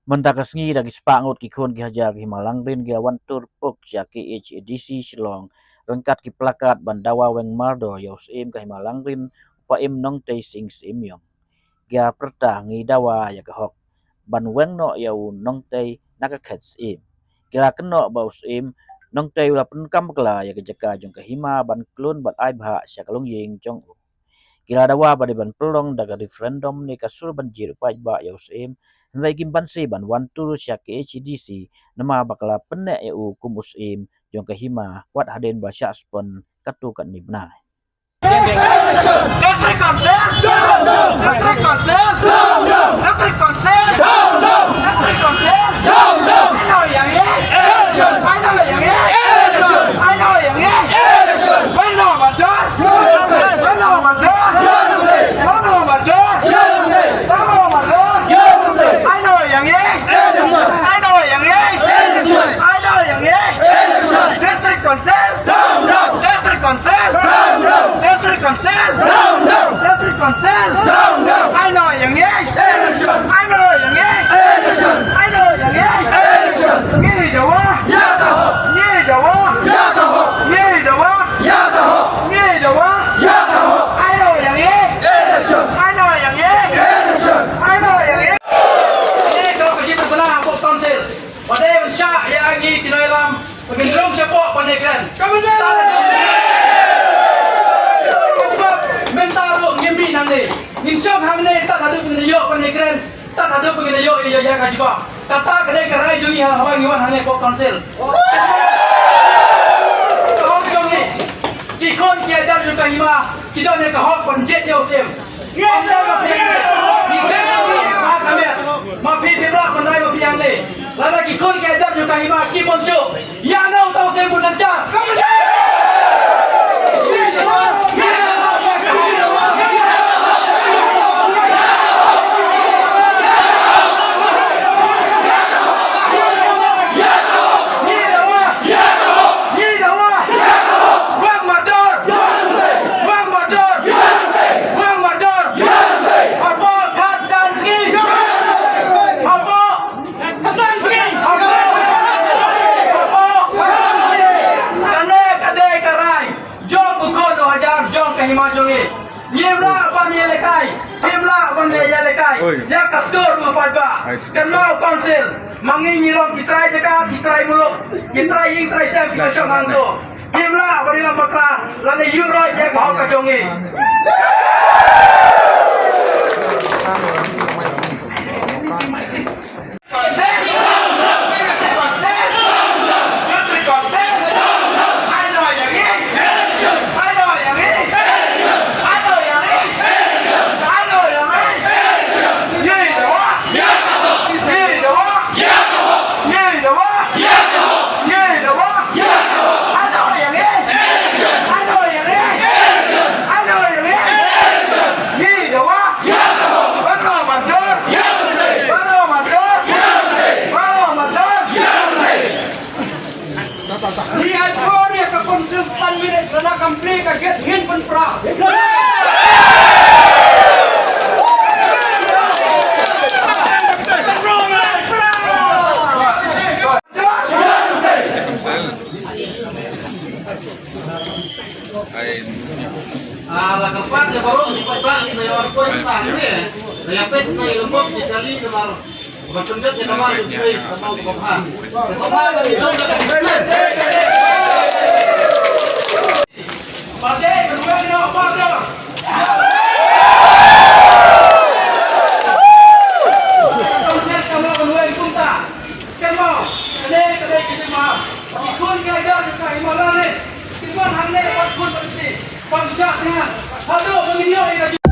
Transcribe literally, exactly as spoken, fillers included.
Mynta ka sngi da ki spah ngut ki khun ki hajar ki hima Langrin ki la wan tur puk sha K H A D C Shillong ryngkat ki plakat ban dawa weng mardor ïa u Syiem ka hima Langrin, u Paiem Nongtei Sing Syiem Ïong. Ki la pyrta, ngi dawa ïa ka hok ban weng noh ïa u Nongtei na ka khet Syiem. Ki la kynnoh ba u Syiem Nongtei u la pyndonkam bakla ïa ka jaka jong ka hima ban khlun bad ai bhah sha ka longïing jong u. Ki la dawa ba dei ban pynlong da ka referendum ne ka sur ban jied paidbah ïa u Syiem, hynrei kim banse ban wan tur sha K H A D C namar ba ka la pynneh ïa u kum u Syiem jong ka hima wat hadien ba la shah suspend katto katne bnai. District Council! Down, down! District Council! Down, down! District Council! Down, down! District Council! Down, down! Ai noh ïa ngi! Election! Ai noh ïa ngi! Election! Ai noh ïa ngi! Election! Ban long ban jur! Ban long ban jur! Ban long ban jur! Ban long ban jur! Ai noh ïa ngi! Election! Ai noh ïa ngi! Election! Ai noh ïa ngi! Election! District Council! Down, down! District Council! Down, down! District Council! Down, down! District Council! Down, down! Ai noh ïa ngi! Election! Ai noh ïa ngi! Election! Ai noh ïa ngi! Election! Ngi dawa! Ïa ka hok! Ngi dawa! Ïa ka hok! Ngi dawa! Ïa ka hok! Ngi dawa! Ïa ka hok! Ai noh ïa ngi! Election! Ai noh ïa ngi! Election! Ai noh ïa ngi! Ngi ka pynjah pynbna hapoh Council. Ba dei ban shah ïa ngi ki nongïalam ba ngin rung shapoh ban ïakren. Mynta ruh ngim mih nangne. Ngin shong hangne tad haduh ba ngin ïoh ban ïakren, tad haduh ba ngin ïoh ïa ka jubab. Kata ka dei ka rai jong ngi haba ngi wan hangne hapoh Council. Ka hok jong ngi. Ki khun ki hajar jong ka hima ki don ïa ka hok ban jied ïa u Syiem. Ngi dei ma phi, ngi dei ma phi, ma ka miat. Ma phi phim lah ban rai ma phi hangne. Lada ki khun ki hajar jong ka hima kim bun shuh, ïa no uta u Syiem bun synshar? Wang Mardor! Wang Mardor! Wang Mardor! Hapoh khatsan sngi! Hapoh khatsan sngi! Hapoh khatsan sngi! Kane ka dei ka rai jong u khun u hajar jong ka hima jong ngi. Ngim lah ban ïalehkai, ngim lah ban ïalehkai ïa ka sur u paidbah. Kynmaw Council, ma ngi ngi long ki trai jaka, ki trai muluk, ki trai ïing trai sem, ki trai shong hangto. Ngim lah ban ïalam bakla lane ïuh roit ïa ka hok ka jong ngi. Ngi ai por ïa ka Council san minit, lada kam plie ka gate ngin pynpra. Ai. Ah, la ka pat ïa baroh ki paidbah kiba ïa wan poi mynta hangne. Ïa peit na ïa lembot ki kali namar ban pynjot ïa ka mar ïa ki, ka mar ka bha. Ka mar ka dei don ka discipline. Ba dei ban weng noh mardor. Ka mar ban weng kumta. Kynmaw, kane ka dei ka jingmap. Ki khun ki hajar jong ka hima Langrin. Ki wan hangne ban khun ban kti, ban shah thngan. Haduh ba ngin ïoh ïa ka